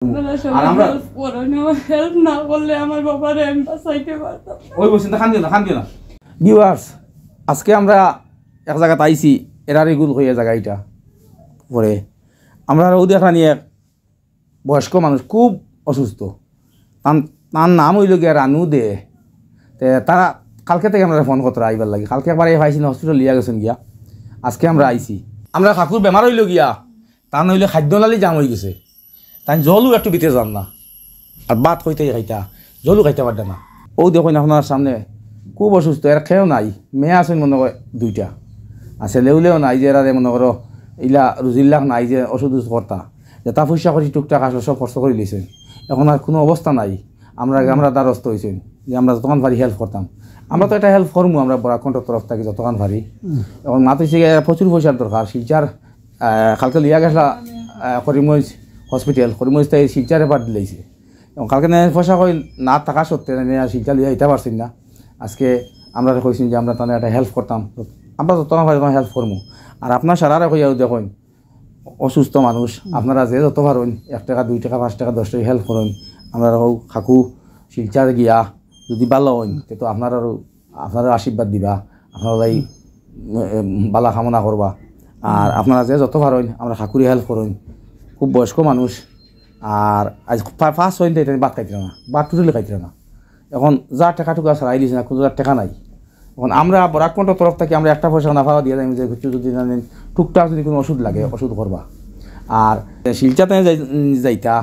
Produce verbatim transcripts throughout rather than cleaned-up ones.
আর আমরা হেল্প করো না, হেল্প না করলে আমার বাবারে আমি বাঁচাইতে পারতাম না। ওই বলছেন তো, কান্দিও না, কান্দিও না। ভিউয়ার্স, আজকে আমরা এক জাগাত আইছি, এরারি গুল হইয়া জাগা এটা। পরে আমরা রোদ দেখা নিয়ে এক বয়স্ক মানুষ খুব অসুস্থ, তান তার নাম হইল গিয়া রানু দে। তে তারা কালকে থেকে আমরা ফোন করতে আইবার লাগি, কালকে একবার এই পাইছি না, হসপিটাল লিয়া গেছেন গিয়া। আজকে আমরা আইছি, আমরা কাকুর বেমার হইল গিয়া, তান হইলে খাদ্য নালি জাম হয়ে গেছে, তাই জলও একটু ভিতরে যান না, আর ভাত কইতেই খাইতা, জলও খাইতে পারতা না। ও দেখুন আপনার সামনে খুব অসুস্থ, এর খেয়েও নাই, মেয়ে আছেন মনে হয় দুইটা, আর ছেলে উলেও নাই যে এরারে মনে করো ইলা রুজির লাখ নাই যে ওষুধ উষুধ করতা, যেটা পয়সা করি টুকটাক আসলে সব খরচ করে দিয়েছেন। এখন আর কোনো অবস্থা নাই। আমরা আমরা দ্বারস্থ হয়েছেন যে আমরা যতক্ষণ পারি হেল্প করতাম। আমরা তো একটা হেল্প করবো আমরা বরাক কণ্ঠর তরফ থেকে যতক্ষণ পারি। এখন মাত্র হচ্ছে গিয়ে প্রচুর পয়সার দরকার। শিলচর আহ, কালকে লিয়া গেছিলা আহ, করিমগঞ্জ হসপিটাল, করিমগঞ্জ তাই শিলচরে পাঠ দিলাইছে। এবং কালকে নেই পয়সা কই না থাকা সত্ত্বে নেই আর শিলচর লিয়া দিতে পারছি না। আজকে আমরা কইছি যে আমরা তাহলে একটা হেল্প করতাম, আমরা যতক্ষণ পারি তখন হেল্প করবো। আর আপনার সারারে কইয়াও দেখুন, অসুস্থ মানুষ, আপনারা যে যত পারইন, এক টাকা, দুই টাকা, পাঁচ টাকা, দশ টাকা হেল্প করইন। আমরা হোক কাকু শিলচর গিয়া যদি ভালো হইন, তে তো আপনারারও, আপনারা আশীর্বাদ দিবা, আপনারা এই, উম, বালা কামনা করবা। আর আপনারা যে যত পারইন, আমরা কাকুরে হেল্প করইন। খুব বয়স্ক মানুষ, আর আজ পা-, পাঁচ ছয় দিন এটা ভাত খাইতে না, ভাত টোটালি খাইতে না। এখন যা টাকা টুকা সারাই দিছে না, কোনো টাকা নাই। এখন আমরা বরাক কণ্ঠ তরফ থেকে আমরা একটা পয়সা না পাওয়া দিয়ে যাই, যে কিছু যদি জানেন, টুকটাক যদি কোনো ওষুধ লাগে, ওষুধ করবা। আর শিলচাতে যাই-, যাইতা,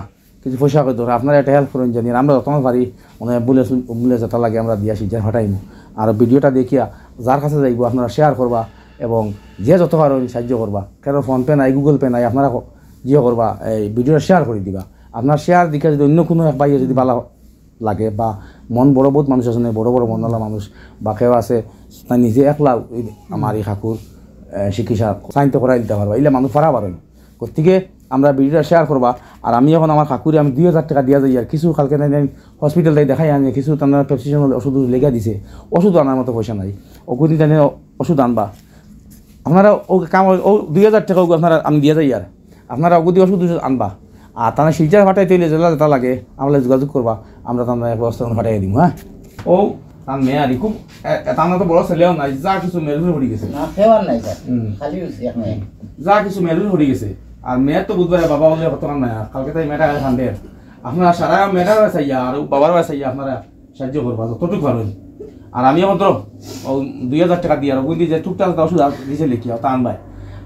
কিছু পয়সা করে ধরো, আপনারা একটা হেল্প করইন জানি, আমরা যতক্ষণ পারি, মানে অ্যাম্বুলেন্স, অ্যাম্বুলেন্স যেটা লাগে আমরা দিয়া শিলচর ফাটাইমু। আর ভিডিওটা দেখিয়া যার কাছে যাইবো আপনারা শেয়ার করবা, এবং যে যত পারইন সাহায্য করবা। কারণ ফোন পে নাই, গুগল পে নাই, আপনারা ক-, জিও করবা, এই ভিডিওটা শেয়ার করে দিবা। আপনার শেয়ার দিকে যদি অন্য কোনো এক ভাইয়ে যদি ভালো লাগে বা মন বড়, বহুত মানুষ আছে না, বড় বড় মনওয়ালা মানুষ, বা কেউ আছে, তাই নিজে একলা ওই আমার এই কাকুর, এ, চিকিৎসা চাইন তো করাই দিতে পারবা, ইলা মানুষ ফারা পারইন। গতিকে আমরা ভিডিওটা শেয়ার করবা। আর আমি এখন আমার কাকুরে আমি দুই হাজার টাকা দিয়া যাই, আর কিছু কালকে নাই নাই হসপিটাল তাই দেখাই আনি, কিছু তার প্রেসক্রিপশন ওষুধ লেখা দিছে, ওষুধ আনার মতো পয়সা নাই, ওগুলি তাই ওষুধ আনবা। আপনারা ও কাম, ও দুই হাজার টাকা ওগু আপনারা আমি দিয়া যাই, আর আপনারা ওগুদি ওষুধ ওষুধ আনবা। আর তারা শিলচর ফাটাইতে হইলে জেলা যেটা লাগে, আমরা যোগাযোগ করবা, আমরা তার এক ব্যবস্থা করে ফাটাই দিব, হ্যাঁ। ও তার মেয়ে আর খুব, এ-, এ-, তার তো বড় ছেলেও নাই, যা কিছু মেলুর পড়ি গেছে। না, কেউ আর নাই স্যার। হুম। খালি হইছে এক মেয়ে। যা কিছু মেলুর পড়ি গেছে। আর মেয়ের তো বুধবারে বাবা বলে কতক্ষণ নাই, আর কালকে তাই মেয়েটা খান্ডের। আপনারা সারা মেয়েটার চাইয়া আর বাবার চাইয়া আপনারা সাহায্য করবা, যতটুকু পারইন। আর আমি এখন তো ও দুই হাজার টাকা দিয়ে আর ওগুলি যে টুকটাক ওষুধ আর দিছে লিখিয়া, তা আনবাই।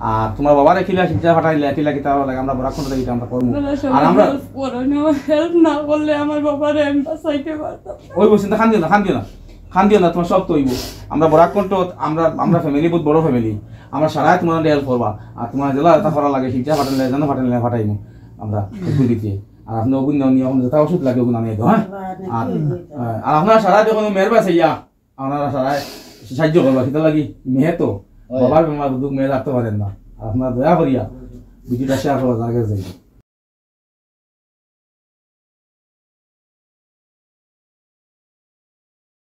আর তোমার বাবারে কিলা শিলচর ফাটাইলে, কিলা কিতা লাগে, আমরা বরাক কণ্ঠ থেকে আমরা করবো। আপনারা সবাই আর আমরা হেল্প করো না, হেল্প না করলে আমার বাবারে আমি বাঁচাইতে পারতাম না। ওই বলছেন তো, কান্দিও না, কান্দিও না, কান্দিও না, তোমার সব তো হইব। আমরা বরাক কণ্ঠ, আমরা, আমরা ফ্যামিলি বহুত বড় ফ্যামিলি, আমরা সারাই তোমার হেল্প করবা। আর তোমার জেলা যেটা করা লাগে, শিলচর ফাটাইলে, যেন ফাটাইলে ফাটাইমু আমরা ওগুলিতে। আর আপনি ওগুন নিয়ে এখন যেটা ওষুধ লাগে ওগুন আনিয়ে দেবো, হ্যাঁ? আর, হ্যাঁ, আর আপনারা সারা দেখুন মেয়ের বাসায় ইয়া, আপনারা সারা সাহায্য করবা, সেটা লাগি মেয়ে তো, হয়। বাবার বেমার দুঃখ মেয়ে রাখতে পারেন না। আর আপনারা দয়া করিয়া ভিডিওটা শেয়ার করবা, যার কাছে যাইব।